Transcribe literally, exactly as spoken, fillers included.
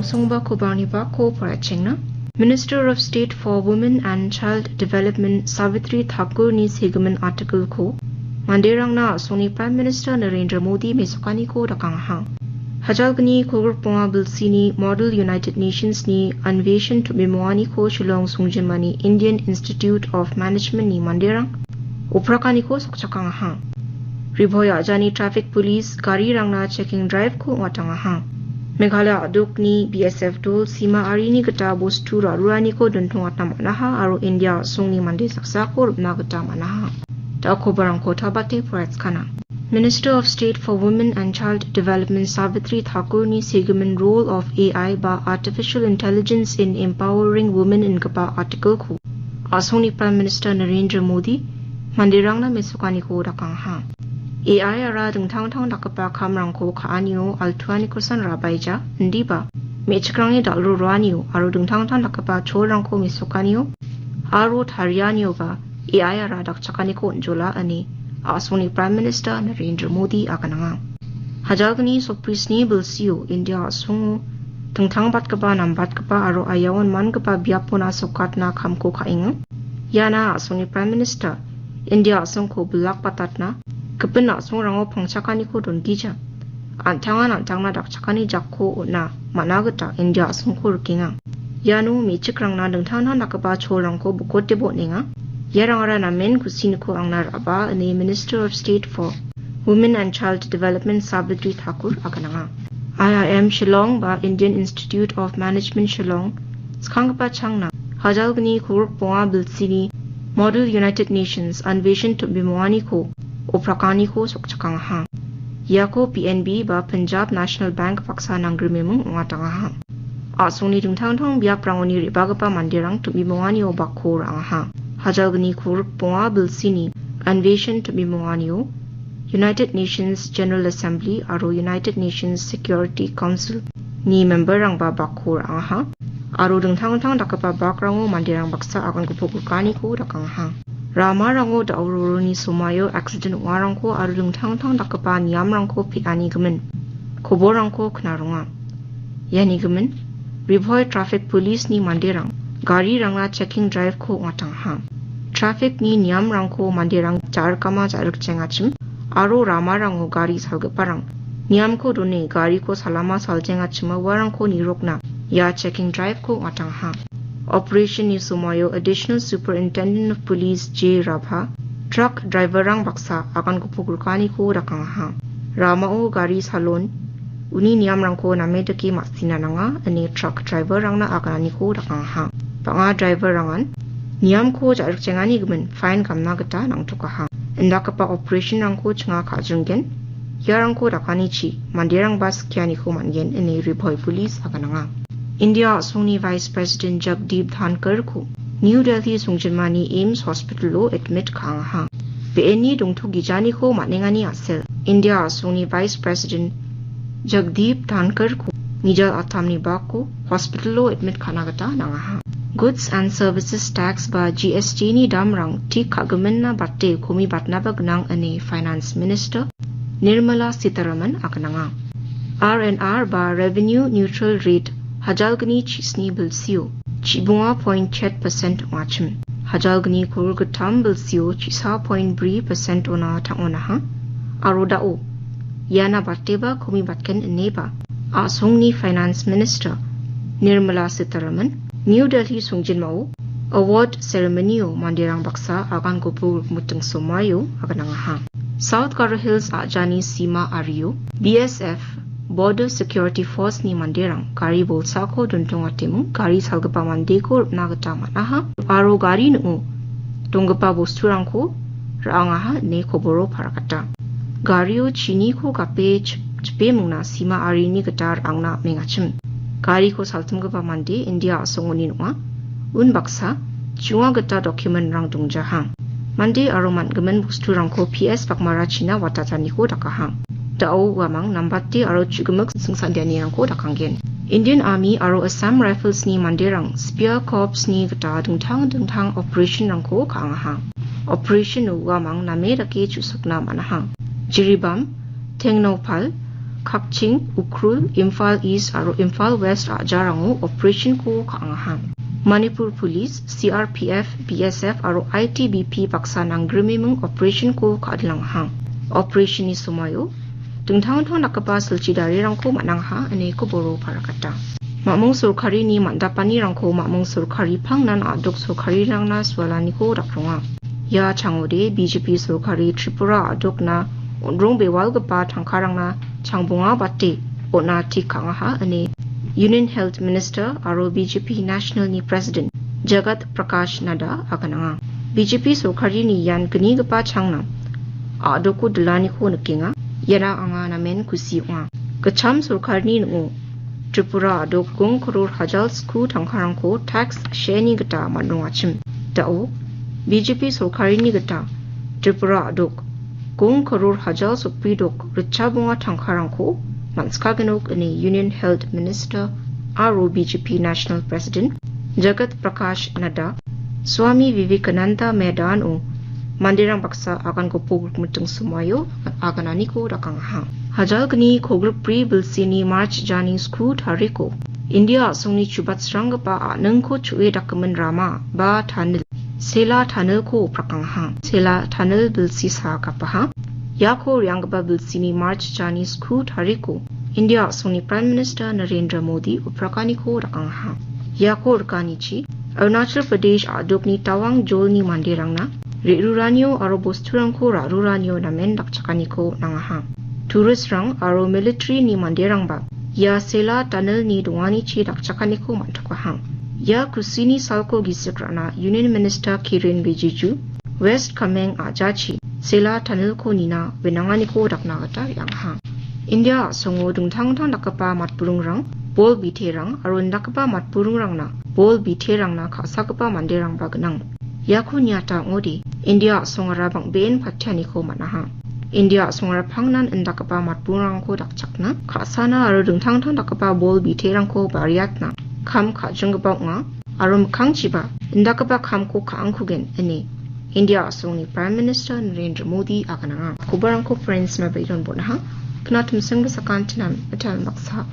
Songba kobarni bako poraichengna. Minister of State for Women and Child Development Savitri Thakur-ni segimin article-ko manderangna a·songni Prime Minister Narendra Modi mesokaniko dakangaha. Hajalgni kolgrikbonga bilsini Model United Nations-ni Anveshon tom·bimonganiko Shillong songjinmani Indian Institute of Management-ni manderang oprakaniko sokchakangaha. Ri Bhoi a·jani traffic police garirangna checking drive-ko ong·atangaha. Meghalaya a·dokni B S F dol sima arini gita bostu ra·ruraniko dontongatna man·aha aro India a·songni mande saksako rim·na gita man·aha. Da·o kobarangko tabate poraichkana. Minister of State for Women and Child Development Savitri Thakur-ni segimin Role of A I ba Artificial Intelligence in Empowering Women ingipa article-ko a·songni Prime Minister Narendra Modi manderangna mesokaniko dakangaha. A I-ara dingtang dingtang dakgipa kamrangko ka·anio altuanikosan ra·baeja, indiba me·chikrangni dal·ro roanio aro dingtang dingtang dakgipa cholrangko mesokanio aro tarianioba A I-ara dakchakaniko on·jola ine a·songni Prime Minister Narendra Modi agananga. Hajalgni sotbrisni bilsio India a·songo dingtangbatgipa, nambatgipa aro aiaon mangipa biapona sokatna kamko ka·enga. Iana a·songni Prime Minister India a·songko bilakbatatna, gipin a·songrango pangchakaniko dongija, an·tangan an·tangna dakchakani jakko on·a man·a gita India a·songko rikenga. Iano me·chikrangna dingtang dingtang dakgipa cholrangko bokote bon·enga. Iarangara namen kusiniko angna ra·baa ine Minister of State for Women and Child Development Savitri Thakur agananga. I I M Shillong ba Indian Institute of Management Shillong skanggipa changna hajalgni kolgrikbonga bilsini Model United Nations Anveshon tom·bimonganiko oprakaniko sokchakangaha. Iako P N B ba Punjab National Bank baksa nanggrimiming ong·atangaha. A·songni dingtang dingtang biaprangoni re·bagipa manderang tom·bimonganio bakko ra·angaha. Hajalgni kolgrikbonga bilsini Anveshon tom·bimonganio United Nations General Assembly aro United Nations Security Council-ni memberrangba bakko ra·angaha. Aro dingtang dingtang dakgipa bakrango manderang baksa agan gipok rikaniko dakangaha. Ramarango da·o roroni somaio accident ong·arangko aro dingtang dingtang dakgipa niamrangko peng·anigimin koborrangko knaronga. Ianigimin, Ri Bhoi traffic police-ni manderang garirangna checking drive-ko ong·atangaha. Traffic-ni niamrangko manderang ja·rikama ja·rikjengachim aro ramarango gari salgiparang niamko done gariko salama saljengachima uarangko nirokna ia checking drive-ko ong·atangaha. Operation-ni somoio Additional Superintendent of Police J Rabha, truck driver-rang baksa agan gipok rikaniko dakangaha. Ramao gari salon, uni niamrangko name dake ma·sina nanga, ine truck driver-rangna agananiko dakangaha. Bang·a driver-rangan niamko ja·rikjengani gimin fine gamna gita nangtokaha. Indakgipa operation-rangko chinga ka·jringen, iarangko dakanichi manderangba skianiko man·gen, ine Ri Bhoi police agananga. India a·songni Vice President Jagdeep Dhankhar-ko New Delhi songjinmani AIIMS hospital-o admit ka·angaha. Be·eni dongtogijaniko man·engani a·sel. India a·songni Vice President Jagdeep Dhankhar-ko mijal atamni bako hospital-o admit ka·na gita nangaha. Goods and Services Tax ba G S T-ni damrang tik ka·giminna bate komibatnaba gnang ine Finance Minister Nirmala Sitharaman agananga. R N R ba Revenue Neutral Rate hajalgni chisni bilsio chibonga point chet percent ong·achim. Hajalgni kolgittam bilsio chisa point bri percent ona tang·onaha. Aro da·o iana bateba komibatgen ineba a·songni Finance Minister Nirmala Sitharaman New Delhi songjinmao award ceremony-o manderang baksa agan gipok rikmiting somoio aganangaha. South Garo Hills a·jani sima ario B S F Border Security Force-ni manderang gari bolsako dontongateming gari salgipa mandeko rim·na gita man·aha aro gari ning·o donggipa bosturangko ra·angaha ine koboro paragata. Gario chiniko gape chip-, chipe mingna sima arini gita ra·angna am·engachim. Gariko saltimgipa mande India a·songoni ong·a. Unbaksa, chu·nga gita document-rang dongjaha. Mande aro man·gimin bosturangko P S pakmarachina watataniko dakaha. Da·o uamang nambate aro chu·gimik singsandianirangko dakanggen. Indian Army aro Assam Rifles-ni manderang Spear Corps-ni gita dingtang dingtang operation-rangko ka·angaha. Operation-o uamang name dake chu·sokna man·aha. Jiribam, Tengnoupal, Kakching, Ukhrul, Imphal East aro Imphal West a·jarango operation-ko ka·angaha. Manipur Police, C R P F, B S F aro I T B P baksa nanggrimiming operation-ko ka·atlangaha. Operation-ni somoio dingtang dingtang dakgipa silchi darirangko man·angaha ine koboro parakata. Ma·mung sorkarini man·dapanirangko ma·mung sorkari pangnan a·dok sorkarirangna sualaniko dakronga. Ia changode B J P sorkari Tripura a·dokna on·rong bewalgipa tangkarangna changbonga bate on·a tik ka·angaha ine Union Health Minister aro B J P National-ni President Jagat Prakash Nadda agananga. B J P sorkarini ian gnigipa changna a·doko dilaniko nikenga. Iara anga namen kusi ong·a. Gitcham sorkarni ning·o Tripura a·dok gong koror hajal sku tangkarangko tax share-ni gita man·rongachim. Da·o B J P sorkarini gita Tripura a·dok gong koror hajal sopri dok ritchabonga tangkarangko man·sikagenok ine Union Health Minister aro B J P National President Jagat Prakash Nadda Swami Vivekananda Maidan-o manderang baksa agan gopok rikmiting somoio agananiko dakangaha. Hajalgni kogrikbri bilsini March jani sku tariko India a·songni chubatsranggipa a·ningko chu·e dakgimin rama ba tanil, Sela tanilko oprakangaha. Sela tanil bilsi saagapaha. Iako re·anggipa bilsini March jani sku tariko India a·songni Prime Minister Narendra Modi oprakaniko dakangaha. Iako rikanichi Arunachal Pradesh a·dokni Tawang jolni manderangna re·ruranio aro bosturangko ra·ruranio namen dakchakaniko nangaha. Tourist-rang aro military-ni manderangba ia Sela tanilni donganichi dakchakaniko man·tokaha. Ia kusini salko gisik ra·na Union Minister Kiren Rijiju West Kameng a·jachi Sela tanilko nina wenanganiko dakna gita re·angaha. India a·songo dingtang dingtang dakgipa matburingrang, bol biterang aro indakgipa matburingrangna bol biterangna ka·sagipa manderangba gnang. Iako niata ong·ode, India a·songara bang·been patianiko man·aha. India a·songara pangnan indakgipa matburingrangko dakchakna, ka·sana aro dingtang dingtang dakgipa bol biterangko bariatna kam ka·jringgipa ong·a, aro mikkangchiba indakgipa kamko ka·angkugen ine India a·songni Prime Minister Narendra Modi agananga. Kobarangko Friends-na be·don bon·aha. Kna timsenggipa sakantinan itel baksa.